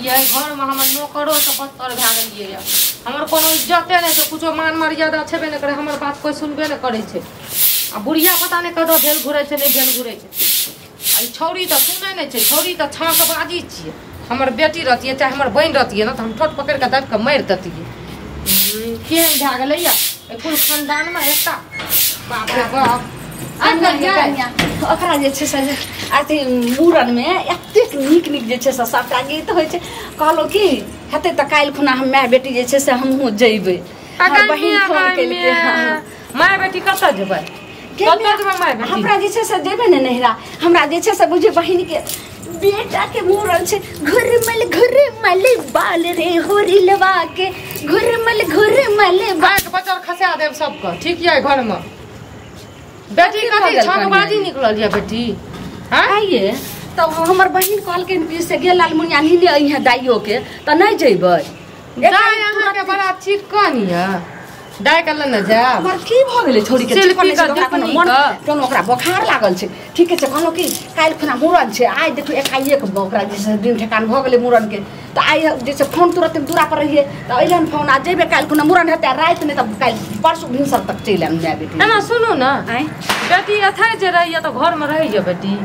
गेलियै घरमे हमर नौकरो से बदतर भए गेलियै यऽ। हमर कोनो इज्जते नहि छै, कुछो मान मर्यादा छेबे नहि करै, हमर बात कोइ सुनबे नहि करै छै। आ बुढ़िया पता नहि कतऽ भेल घुरै छै, नहि भेल घुरै छै। आ ई छौड़ी तऽ सुनै नहि छै, छौड़ी तऽ छाँक बाजी छियै। हमर बेटी रहतियै चाहे हमर बहिन रहतियै ने तऽ हम ठोट पकड़ि कऽ दाबि कऽ मारि देतियै। केहन भए गेलै यऽ एहि कुल खानदानमे एकटा, बाप रे बाप। ओकरा जे छै से अथी मूड़नमे एतेक नीक नीक जे छै से सभटा गीत होइ छै। कहलहुँ की हेतै तऽ काल्हि खुना हम माय बेटी जे छै से हमहूँ जइबै। बहिन फोन केलकै, माय बेटी कतऽ जेबै? हमरा जे छै से जेबै ने नैहरा, हमरा जे छै से बुझियौ बहिन के बेटा के मूड़न छै। घुरमल घुरमल बाल रे होरी लवा के, घुरमल घुरमल बाल बचल खसा देब सबके। ठीक ये घरमे बेटी कथी छानबाजी निकलल ये बेटी? आइए तब हमर बहिन कहलखिन कि से गेल लालमुनिया नीने अइहे दाइयो के, तऽ नहि जेबै। दाइ अहाँके बड़ा चिकन ये, दाइ के लेने जायब। हमर की भऽ गेलै छोरी के? मन कोनो ओकरा बोखार लागल छै। ठीके छै, कहलहुँ कि काल्हि खुना मूड़न छै, आइ देखियौ एकाएक ओकरा जे छै दिन ठेकान भऽ गेलै मूड़न के। तऽ आइ जे छै फोन तुरत दूरा पर रहियै तऽ अयलनि फोन, आ जेबै काल्हि खुना मूड़न हेतै राति नहि तऽ काल्हि परसू भिनसर तक चलि आयब माय बेटी। एना सुनू ने, बेटी एतै जे रहैया तऽ घरमे रहैया बेटी?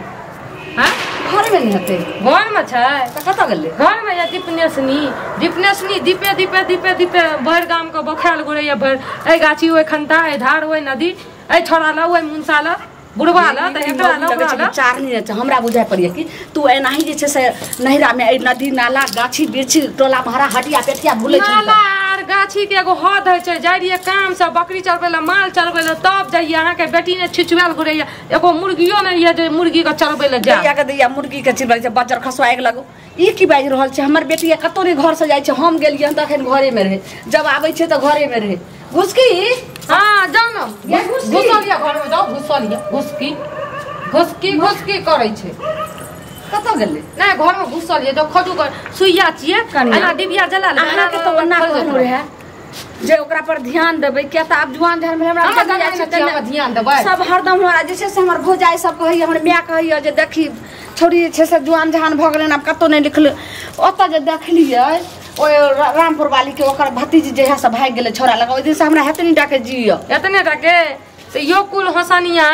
हाँ घरमे नहि हेतै, घरमे छै तऽ कतऽ गेलै? घरमे यऽ दीपनेशनी, दीपनेशनी दीपे दीपे दीपे दीपे भरि गामके बखायल घुरैया, भरि एहि गाछी ओहि खन्ता एहि धार ओहि नदी एहि छोड़ा लऽ ओहि मुनसा लऽ बुढ़वा लऽ तऽ एकरा लऽ ओकरा लऽ। चारनी छै हमरा बुझाइ पड़ैया कि तू एनाही जे छै से नैहरामे एहि नदी नाला गाछी बिरछी टोला महरा हटिया पेटिया भूलै छै। नाला आर गाछी के एगो हद होइ छै। जाइ रहियै काम से बकरी चरबै लए माल चरबै लए तब जाइए, अहाँके बेटी ने छिछुआयल घुरैया, एगो मुर्गियो नहि यऽ जे मुर्गी के चरबै लए जाय। दैया के दैया मुर्गी के चिरबै छै, बज्जर खसुआ आगि लगो। ई की बाजि रहल छै? हमर बेटी कतौ नहि घर से जाइ छै, हम गेलियै हन तऽ एखन घरेमे रहै, जब आबै छै तऽ घरेमे रहै। घुसकी हाँ जाउ ने, घुसल यऽ घरमे, जाउ घुसल यऽ, घुसकी घुसकी घुसकी करै छै। कतऽ गेलै? नहि घरमे घुसल यऽ, खोजू सुइया छियै एना डिबिया जला लेबै। अहाँके तऽ ओना कहलहुँ रहए जे ओकरा पर ध्यान देबै, किया तऽ आब जुआन झान भेल, हमरा ध्यान देबै सब हरदम। हमरा जे छै से हमर भौजाइ सब कहैया, हमर माय कहैया जे देखी छौड़ी जे छै से जुआन झान भऽ गेलै, आब कतहु नहि लिखल। ओतऽ जे देखलियै ओहि रामपुर वाली के ओकर भतीजी जहिया से भागि गेलै छोड़ा लगा, ओहि दिन से हमरा एतनी टा के जिय एतने टा के। तऽ यो कुल हसनिया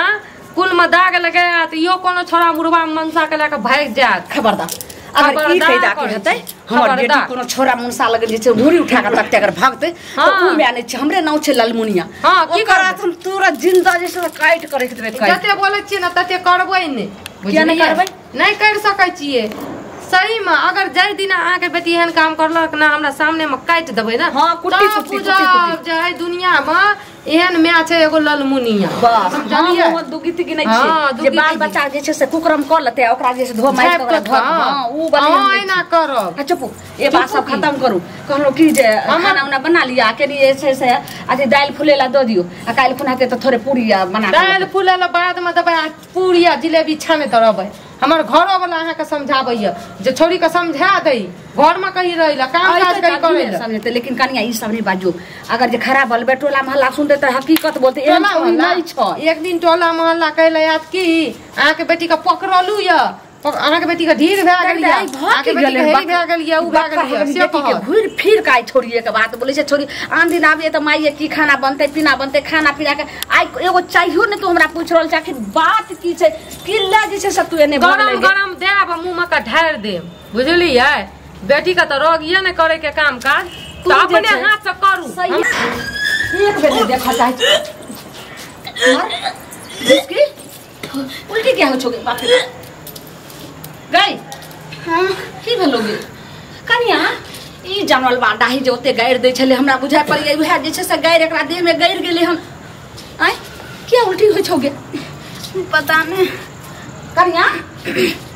कुल में दाग लगायत, यो कोनो छोड़ा मुरबा मनसा के लए कऽ भागि जायत। खबरदार, अगर ई कैदा के हेतै हमर बेटी कोनो छोड़ा मुनसा लग जे छै मुड़ी उठा के तकते अगर भागतै तऽ उ माय नहि छै, हमरे नाम छै लालमुनिया। हां की करत हम तुरंत जिंदा जे छै काटि के राखि देबै। जते बोलै छियै ने तते करबै नहि, किया नहि करबै? नहि करि सकै छियै सही में। अगर जाहि दिन अहाँके बेटी एहन काम करलक ना हमरा सामने में काटि देबै ने, हाँ कुट्टी कुट्टी कुट्टी जे एहि दुनिया में एहन माय छै एगो ललमुनिया। बस हम दुगित गिनै छियै जे बाल बच्चा जे छै से कुकरम कऽ लेतै ओकरा जे छै धो माटि के ओकरा हां उ वाली हम एना करब। चुप, ए बात सब खत्म करू। कहलहुँ की जे खाना उना बना लिया के लिए छै से अथी दालि फुले ला दऽ दियौ, आ काल्हि खुना हेतै तऽ थोड़े पूरी बना दालि फुले ला बाद में देबै, पूरी आ जिलेबी छाने तरबै। हमर घरो वाला अहाँके समझाबैया जे छौड़ी के समझा दै, घरमे कही रहै ला काम काज कही करै ला समझते। लेकिन कनिया ई सब नहि बाजू, अगर जे खराब बलबे टोला मोहल्ला सुनते तऽ हकीकत बोलते एहन छौड़ी नहि छै। एक दिन टोला मोहल्ला कहै ला आयत कि अहाँके बेटी के पकड़लू यऽ, अहाँके बेटी के ढीर भए गेल यऽ, अहाँके बेटी के हेरी भए गेल यऽ, उ भए गेल यऽ, से कहत। घुरि फिर के आइ छोड़िए के बात बोलै छै छोड़ी। आन दिन आबिए तऽ माइये की खाना बनतै पीना बनतै, खाना पीना के आइ एगो चाहियो ने तू हमरा पूछि रहल छै आखिर बात की छै, की लए जे छै से तू एने भऽ गेलै। गरम गरम देब मुँह मे के ढारि देब, बुझलियै? बेटी के तऽ रोग ये ने करे के काम काज तऽ अपने हाथ से करू। एक बेर नहि देखऽ चाहै छी। उल्टी क्या हो छौ बाप रे गई? हाँ की भेलो गे कनिया? ई जानल बा डाही जे ओते गारि दै छलै, हमरा बुझाइ पड़ैया उएह जे छै से गारि एकरा देह मे गड़ि गेलै हन। आँय किया उल्टी होइ छौ गे? पता नहि कनिया।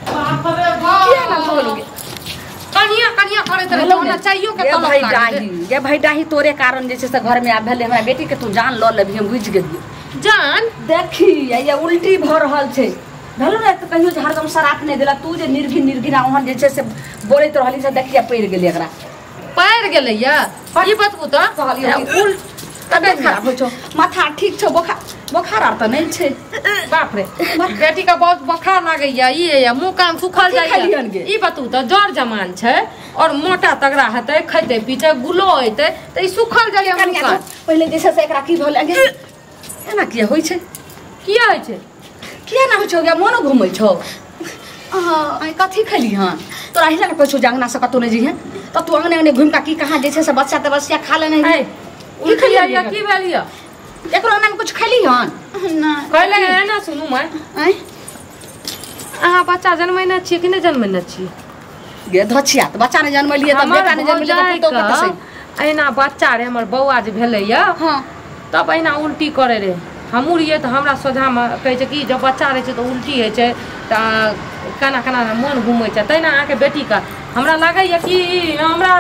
बाप रे बाप, किया ना भऽ गेलो गे? कनिया कनिया करैत रहै हमरा चाहियो के तलब लागल। गे भाई डाही तोरे कारण जे छै से घर मे आब भेलै, हमरा बेटी के तू जान लऽ लेबही, हम बुझि गेलियै। जान देखी ये उल्टी भऽ रहल छै। भेलो ने तऽ कहियो हरदम शराप नहि देलक, तू जे निर्घिन निर्घिन ओहन जे छै से बोलैत रहली से देखिया पड़ि गेलै एकरा, पड़ि गेलै यऽ। ई बतबू तऽ कहलियै तबियत खराब होइ छौ, माथा ठीक छौ, बोखार बोखार आर त नहीं छै। बाप रे, बेटी का बहुत बोखार लागैया, ई या मुंह कान सुखल जाइया। ई बतू त जर जमान छै और मोटा तगड़ा हेतै, खैतै पीतै गुलो हेतै त ई सुखल जाइया मुंह कान। पहिले जैसे से एकरा की भेल गे, एना किया होइ छै? किया होइ छै? किया ना होइ छौ गे, मोनो घुमै छौ? हां, कथी खैली हन? तोरा हिला ने कहै छौ जे अंगना से कतौ नहि जइहे, त तू अंगने अंगने घुमि का की कहाँ जे छै से बच्चा त बसिया खा लेने है। की खैली की भेल या? एकरो अंगना में कुछ खैली हन? ना कहले है ना। सुनू माय, आय अहाँ बच्चा जन्मैने छियै कि नहि जन्मैने छियै? गे धछिया त बच्चा नहि जन्मलियै त बेटा नहि जन्मलियै त पुतोह कतऽ से? एना बच्चा रे हमर बौआ जे भेलैया, हां, तब एना उल्टी करे रे। हमहूँ रहियै तऽ हमरा सोझामे कहै छै कि जब बच्चा रहै छै तऽ उल्टी होइ छै तऽ केना केना मोन घूमै छै। तहिना अहाँके बेटीके हमरा लागैया कि हमरा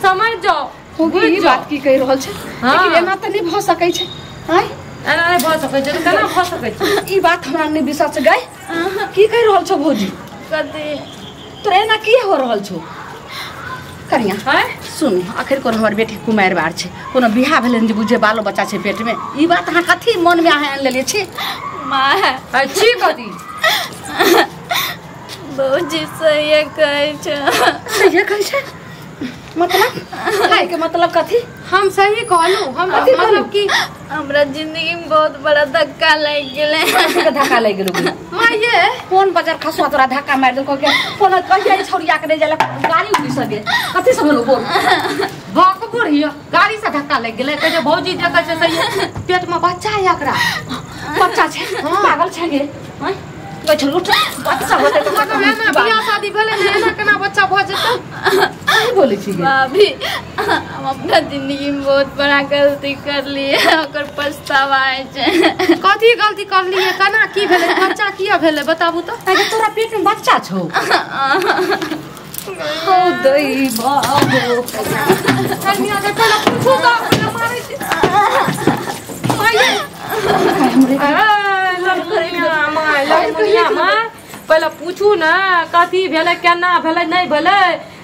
समझ जाओ, बुझि बात की कहि रहल छै, लेकिन एना तऽ नहि भऽ सकै छै। आँय, एना नहि भऽ सकै छै, केना भऽ सकै छै? ई बात हमरा नहि विश्वास छै। गाय की कहि रहल छौ भौजी? कथी तोरा एना किया हो रहल छौ? कनिया सुन, आखिर कोनो हमर बेटी कुमारि बार छै, कोनो बियाह भेलै जे बुझे बालो बच्चा छै पेट में, ई बात अहाँ कथी मन में अहाँ आनि लेलियै छी? माँ छी कथी भौजी सहिए कहै छै। सहिए कहै छै मतलब? खाय के मतलब कथी? हम सही कहलहुँ। हम मतलब कि हमरा जिंदगी में बहुत बड़ा धक्का लागि गेलै। धक्का लागि गेलौ माँ? ये कोन बाजार खसुआ तोरा धक्का मारि देलकौ के? कोन कहिया छौड़िया के नहि जाला गाड़ी उड़ी सके कथी से बोलू? बोल भक बुढ़िया गाड़ी से धक्का लागि गेलै। कहै छै भौजी देखै छै सही पेट में बच्चा है, एकरा बच्चा छै, पागल छै गे। आँय बैठल उठ, बच्चा होतै तऽ एना बियाह शादी भेलै ने, एना केना बच्चा भऽ जेतै? की बोलै छी गे? भाभी, हम अपना जिंदगी में बहुत बड़ा गलती कर लिए, ओकर पछतावा होइ छै। कथी गलती करलियै? केना की भेलै? बच्चा किया भेलै बताबू तऽ? अरे तोरा पेट में बच्चा छौ? हौ दै बाबू, कनिया के पहिले पूछू तऽ पहिले मारै छी। पहिले पूछू ने कथी भेलै, केना भेलै, नहि भेलै।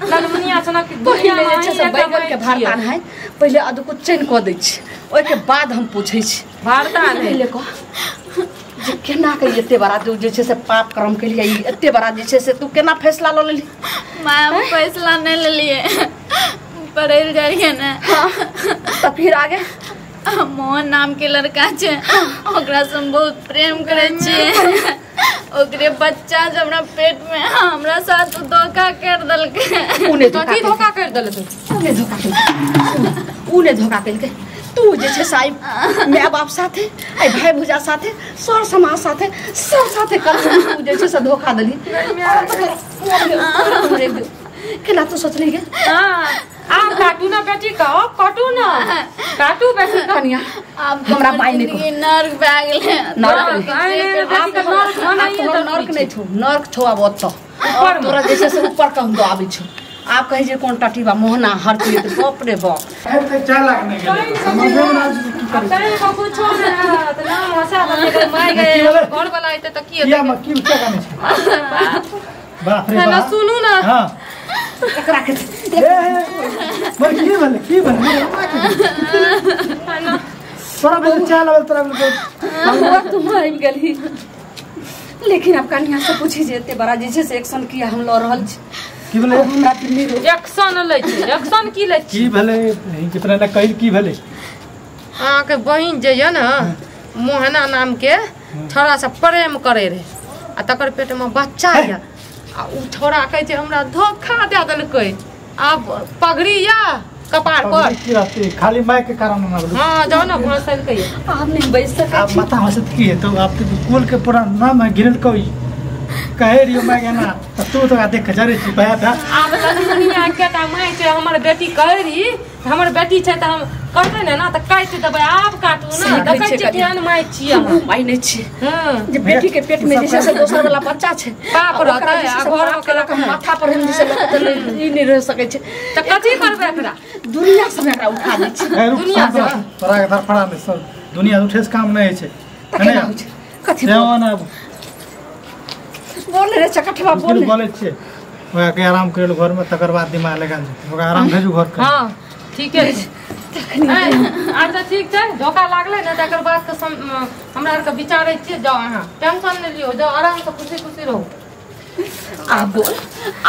ललमुनिया सनक पहिले जे छै से बैगन के भरता है, पहिले अधकुच्चन कऽ दै छी, ओहिके बाद हम पूछै छी भरता नहि कह जे केना के एते बड़ा तू जे छै से पाप कर्म केलियै, एते बड़ा जे छै से तू केना फैसला लऽ लेली? माँ हम फैसला नहि लेलियै, पढ़ै लए जाइ ने। तऽ फिर आगे मोहन नाम के लड़का छै, ओकरा से हम बहुत प्रेम करै छियै, ओकरे बच्चा जे हमरा पेट में हमरा साथ धोखा कर देलकै। उने धोखा कर देलकै? उने धोखा केलकै, उने धोखा केलकै। तू जे छै से my बाप साथे, आई भाई भुजा साथे, सर समाज साथे, सब साथे कर तू जे छै से धोखा देली। केना तू सोचली गे? हां, आब काटू ना बेटी का, अब काटू ना, काटू बेटी का। कनिया हमरा माय नहि नर्क भए गेलै। नर्क नर्क नहि छौ, नर्क छौ आब ओतऽ ऊपर तोरा जे छै से ऊपर कहूँ दऽ आबै छौ। आब कहै जे कोन टटीबा मोहना हर चीज, बाप रे बाप। 4 लाख नहि गेलै घर वाला अइतै तऽ की हेतै? बाप रे बाप, सुनू ना। हां, एकरा के बोल की भेलै? की भेलै? तोरा भेल चाय लागल, तोरा भेल तू आबि गेलही। लेकिन आब कनिया से पूछी जे एते बड़ा जे छै से एक्शन किया हम लऽ रहल छी? की भेलै? हमरा पिन्नी एक्शन लै छी, एक्शन की लै छी? की भेलै? कितना ने कहिल की भेलै? अहाँके बहिन जे यऽ ने मोहना नाम के छौड़ा से प्रेम करे रहे, आ तकर पेट में बच्चा यऽ, आ उ छौड़ा कहै छै हमरा धोखा दए देलकै। आब पगड़ी या कपार पर की रहतै? खाली माय के कारण ना भेलै। हां, जाउ ने भसलकै। आब नहि बैस सकै आब माथा हंसत की हेतौ? आब तऽ कुल के पूरा नाम है गिरल कोई कहे रियो माय के ना, तू तो देख जरे छी भया भया। आब ललमुनिया के टा माय छै, हमर बेटी कहे रही हमर बेटी छै तऽ हम करतै ने ना तऽ काटि देबै। आब काटू ना, देखै छियै केहन माय छियै। हमहूँ माय नहि छियै जे बेटी के पेट में जे छै से दोसर वाला बच्चा छै, बाप रहतै आ घर में के माथा पर हम जे छै ई नहि रह सकै छै तऽ कथी करबै? एकरा दुनिया सब एकरा उठा दै छै, दुनिया सब तोरा के धरफड़ा में सब दुनिया उठे से काम नहि होइ छै। तऽ केना होइ छै? कथी बोल रे चकठवा बोल बोलै छियै? ओकरा के आराम करेलु घर में, तकर बाद दिमाग लगा जेतै। ओकरा आराम भेजू घर के। हां, ठीक है। अच्छा ठीक छै धोखा लागलै ने तकर बाद के हमरा आर के विचारै छियै। जाउ अहाँ टेंशन नहि लियौ, जाउ आराम से खुशी खुशी रहू। आब बोल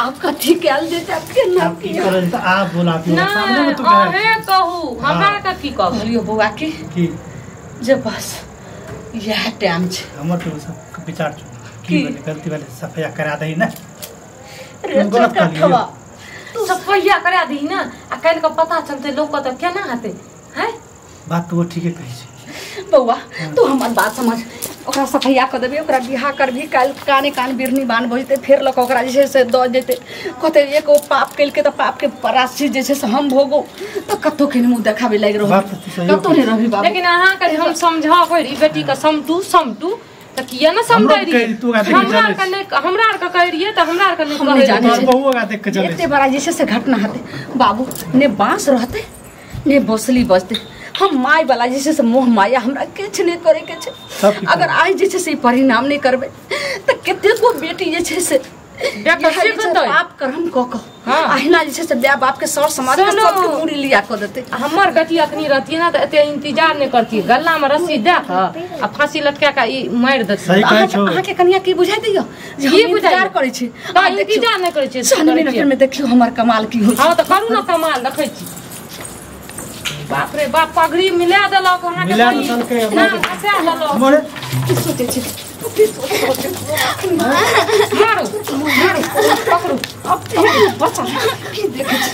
आब कथी कयल जेतै, आब केना की करल त आब बोल आप सामने में तू अहे कहू हमरा के की कहू। कहलियो बौआ के की जे बस इएह टाइम छै। हमर तो सब विचार छौ की भेलै गलती भेलै सफाया करा दही ने, रे गलत कहलियो तू सफाया करा दही ना आ काल्हि के पता चलतै लोक के त केना हेतै। हैं बात तो ठीके कहै छै बौआ, तू हमर बात समझ। ओकरा सफैया कऽ देबै, ओकरा बियाह करबही, काल्हि काने कान बिरनी बान्ह भऽ जेतै, फेर लऽ कऽ ओकरा जे छै से दऽ जेतै। कहतै एक ओ पाप केलकै तऽ पापके पराश्चित जे छै से हम भोगू, तऽ कतहु के मुँह देखाबै लागि रहल, कतहु नहि रहबी बाबू। लेकिन अहाँके हम समझाबै ई बेटीके समटू समटू तऽ किया ने समझै रहियै, हमरा आरके कहै रहियै तऽ हमरा आरके नहि कहै। एते बड़ा जे छै से घटना हेतै बाबू, ने बाँस रहतै ने बौसली बजतै। हम my वाला जे छै से मोह माया हमरा किछु नहि करैके छै। अगर आइ जे छै से परिणाम नहि करबै तऽ कतेको बेटी जे छै से पाप कर्म कऽ कऽ अहिना जे छै से माय बाप के सर समाज के सबके पूरी लिया कऽ देतै। हमर बेटी अखनी रहतियै ने तऽ एते इंतजार नहि करतियै, गल्ला मे रस्सी दए कऽ आ फांसी लटका कऽ ई मारि देतियै। अहाँके कनिया की बुझाइ दैया जे हम इंतजार करै छी? इंतजार नहि करै छी। 1 मिनट मे देखियौ हमर कमाल की होइ। हँ तऽ करू ने कमाल, देखै छी। बाप रे बाप पगड़ी मिला देलक अहाँके, मिला देलकै ना फंसा देलक। की सोचै छी, की सोचै? मारू मारू पकड़ू अब बच्चा की देखै छी?